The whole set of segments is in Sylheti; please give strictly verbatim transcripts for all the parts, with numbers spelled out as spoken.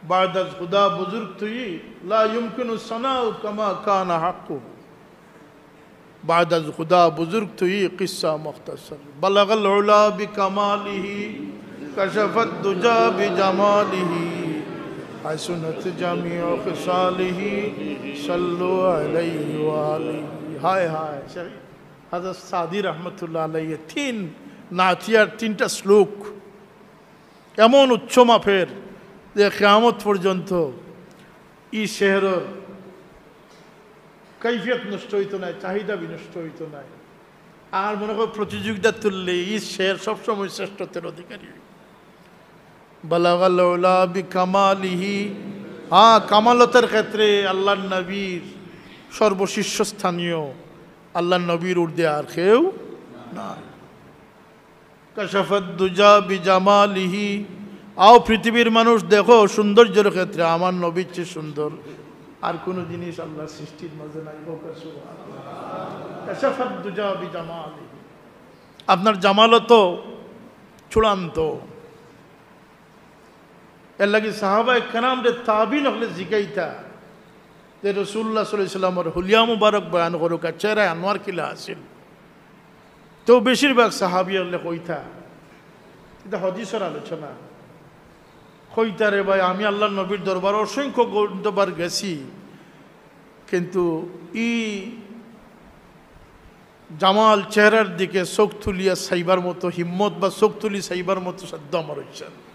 بعد از خدا بزرگ توئی، لا يمكن الثناء كما كان حقه. بعد از خدا بزرگ توئی، قصہ مختصر. بلغ العلا بكماله، كشف الدجى بجماله، حسنت جميع خصاله، صلوا عليه وآله. হায় হায়, হযরত সাদী রহমতুল্লাহ আলাইহি তিন নাতিয়ার তিনটা শ্লোক এমন উচ্চ মাপের যে কিয়ামত পর্যন্ত ই শেরর কৈফিয়ত নষ্ট অইতো নায়, চাহিদা বিনষ্ট অইতো নায়। আর মনে কর প্রতিযোগিতা তুললে ই শের সবসময় শ্রেষ্ঠত্বের অধিকারী অইবো। বালাগাল উলা বিকামালিহি। হ্যাঁ, কামালতের ক্ষেত্রে আল্লাহর নবীর সর্বশীর্ষ স্থানীয়, আল্লাহর নবীর ঊর্ধ্বে আর কেউ নাই। কাশাফাত দুজা বিজামালিহি। আও পৃথিবীর মানুষ দেখো সৌন্দর্যের ক্ষেত্রে আমার নবীর চেয়ে সুন্দর আর কোনো জিনিস আল্লাহর সৃষ্টির মাঝে নাই। বলুন সুবহানাল্লাহ। কাশাফাত দুজা বিজামালিহি। আপনার জামালত তো চূড়ান্ত। এর লাগি সাহাবায়ে কেরামরে তাবিন অকলে জিকাইতা যে রাসূলুল্লাহ সাল্লাল্লাহু আলাইহি ওয়াসাল্লামর হুলিয়া মুবারক বয়ান করুক আর চেহারায় আনোয়ার কিলা আছিল। তো বেশিরভাগ সাহাবী অকলে কইতা, এটা হাদিসর আলোচনা, কইতা, "রে ভাই, আমি আল্লাহর নবীর দরবার অসংখ্য গণিত বার গেছি, কিন্তু ই জামাল চেহারার দিকে চোখ তুলিয়া চাইবার মতো হিম্মত বা চোখ তুলি চাইবার মতো সাধ্য আমার অইছে না।"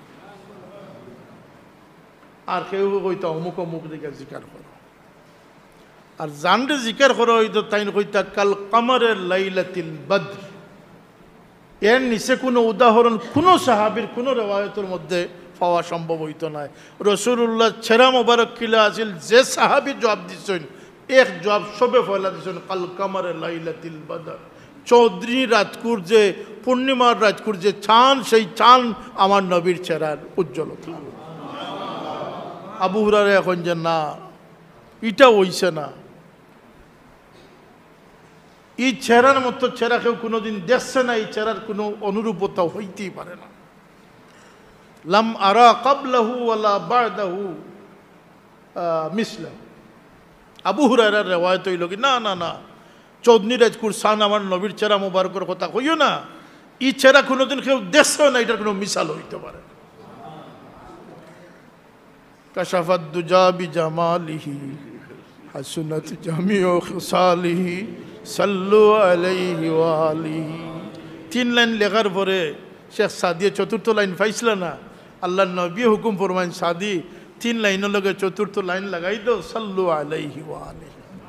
আর কেউ কইতা, "অমুক অমুক দিকে জিকার করো।" আর যানরে জিকার করা অইতো, তাইন কইতা, "কাল কামারে লাইলাতিল বদর।" এর নিচে কোনো উদাহরণ কোনো সাহাবীর কোনো রেওয়ায়তের মধ্যে পাওয়া সম্ভব অইতো নায়। রাসূলুল্লাহর চেহারা মোবারক কিলা আছিল, যে সাহাবী জবাব দিছইন, এক জবাব সবে পয়লা দিছইন, "কাল কামারে লাইলাতিল বদর।" চৌদ্দিনী রাইতকুর যে, পূর্ণিমার রাইতকুর যে চান, সেই চান আমার নবীর চেহারার উজ্জ্বলতা। আবু হুরায়রা কইন যে, "না, ইটা অইছে না।" ই চেহারার মতো চেহারা কেউ কোনোদিন দেখছে না, ই চেহারার কোনো অনুরূপতা অইতেই পারে না। লাম আরা ক্বাবলাহু ওয়ালা বা'দাহু, আহ, মিসলাহু। আবু হুরায়রার রেওয়ায়েত অইলো কি, না, না, না, চৌদ্দিনী রাইতকুর চান আমার নবীর চেহারা মুবারকর কথা কইও না, ই চেহারা কোনোদিন কেউ দেখছেও না, ইটার কোনো মিসাল অইতে পারে না। কাশাফাত দুজা বিজামালিহি, হাসুনাত জামিউ খিসালিহি, সাল্লু আলাইহি ওয়া আলিহি। তিন লাইন লেখার পরে শেখ সাদিয়ে চতুর্থ লাইন পাইছিলা না? আল্লাহর নবী হুকুম ফরমাইন, "সাদি, তিন লাইনর লগে চতুর্থ লাইন লাগাই দেও, সাল্লু আলাইহি ওয়া আলিহি।"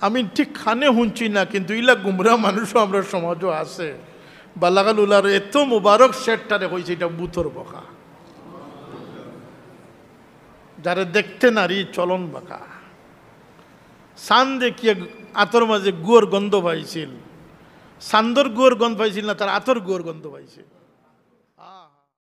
আমি ঠিক কানে হুনছি না, কিন্তু ইলা গুমরা মানুষও আমরার সমাজও আছে। বালাগাল উলার এত মুবারক শেরটারে কইছে, "ইটা ভূতর বকা, যারে দেখতে নারী চলন বাঁকা, চান দেখিয়া আতর মাঝে গুয়র গন্ধ পাইছিল, চান্দর গুয়র গন্ধ পাইছিল না, তার আতর গুয়র গন্ধ পাইছিল।"